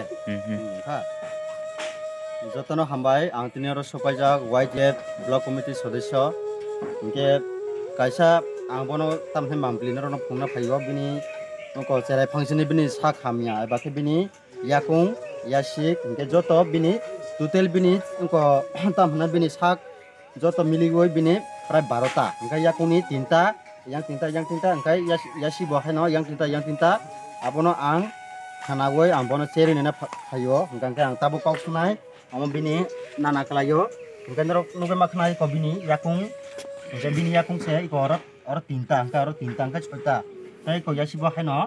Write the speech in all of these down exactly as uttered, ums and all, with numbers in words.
Hmm, hmm. Hmm, ha. Jotono hambai, ang tini oro sopaijak Y T F Block Committee sodosyo. Hinkhe kaisa ang bono tamni mampli norokno phunukna phaio, bini wngkha cherai phangsini bini sak hamya, eba khe bini yakung, yasik, hinkhe joto bini total bini wngkha tamhwnwi bini sak joto miliwi bini prai baro ta, hinkhe yakungni tinta, yang tinta, yang tinta, hinkhe yas-, yasibo haino yang tinta, yang tinta, abono ang khanawi ang bono cherwi nina pha-, phaio, hinkhe ang tabuk kok sunai, omo bini nana kwlaio, hinkhe norok nugwi ma khna iko bini yakung, hinkhe bini yakung se iko oro, oro tinta, hinkhe oro tinta, hinkhe soita, tei iko yasibo haino,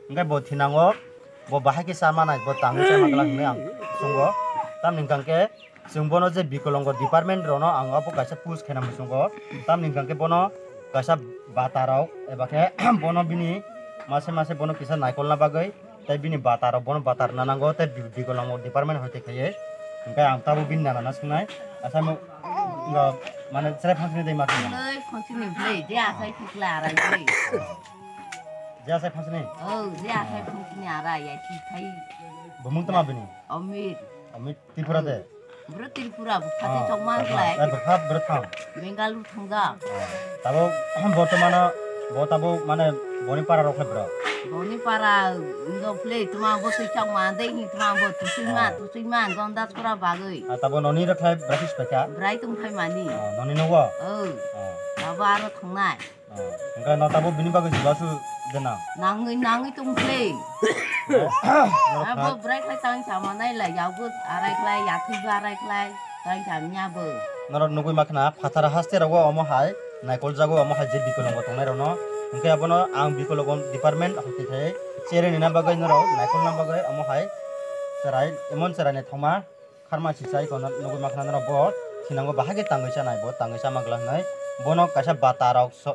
hinkhe bo thinango, bo bahai khe cha manai, bo tangwi cha manglak hinwi ang sungo, tamni hinkhe, Chwng bono je bikolongo department rokno ang abo kaisa push khaina muchungo. Tamni hwnkha khe bono kaisa bata rok eba khe bono bini mase mase bono kisa naikolna bagwi tei bini bata rok bono bata rwna nango tei bi-, bikolongo department hoite khaiwi. Hwnkhe ang tabuk bini nana na swngnai. Asa mo, ngo, mane chwrai phansini dei ma khe. Chwrai phansini bwlai, je asai thikla arai bwlai. Je asai phansini? Oh, je asai phansini arai, ya thik khai. Bumung tama bini? Amit. Amit. Tripura de? Bro Tripura, bupha tei chokma wngkhlai. Eh, bupha bro thang. Bengaluru thangja. Tabo bortomano bo tabo mane boni para rok khe bro. Boni para wngkha phle tuma bo twi chokma dei hi tuma bo tusima, tusima, gonda sora bagwi. Ah, tabo noni rok khe brakis pekha. Brai tong phai mani. Ah, noni nogo? Oh. Ah. Tabo aro thangnai. Oh, hwnkhe no tabuk bini bagwi jibasu de na? Nangwi, nangwi tong khe. Norok Abo kha- bwrai khlai tang sama nai lai, yago arai khlai, yathwibo arai khlai, tang samya bo. Norok nugwi ma khna, phatar haste rogo omo hai, naikol jago omo hai je bikolongo tongnai rokno. Hwnkhe abono ang bikolongo department hoite khai, chereni na bagwi norok naikol na bagwi omo hai, cherai, emon cherai naithokma. Kharma sisa iko no nugwi ma khna norok bo thinango bahai khe tangwi chanai bo tangwi chama glak hinwi bono kaisa bata rok so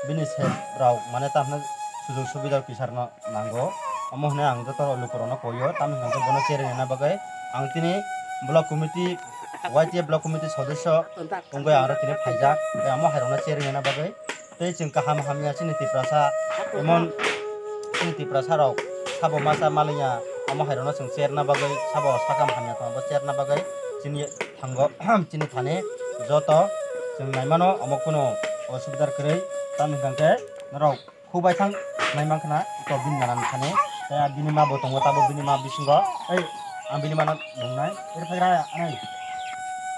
bini sep rok mane tamo sujog subida rok kisa rwna nango omo hinwi ang joto luku rokno koi o tamni hwnkhe bono cherwi nana bagwi ang tini block committee Y T F block committee sodosyo wngwi ang oro tini phaijak tei omo hai rokno cherwi nana bagwi. Tei chwng kaham hamya chini Tiprasa, emon chini Tiprasa rok sabo masa maliya, omo hai rokno chwng cherna bagwi sabo sakam hamya tongma bo cherna bagwi chini thango, chini thani joto chwng naimano omo kunu osubidar kwrwi, tamni hwnkhe norok khubai thang naimankha na iko bini nana ni thani, tei bini ma bo tongo tabo bini ma bisingo, ei ang bini mano nungnai, eri phagra anai.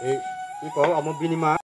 Ei, iko omo bini ma.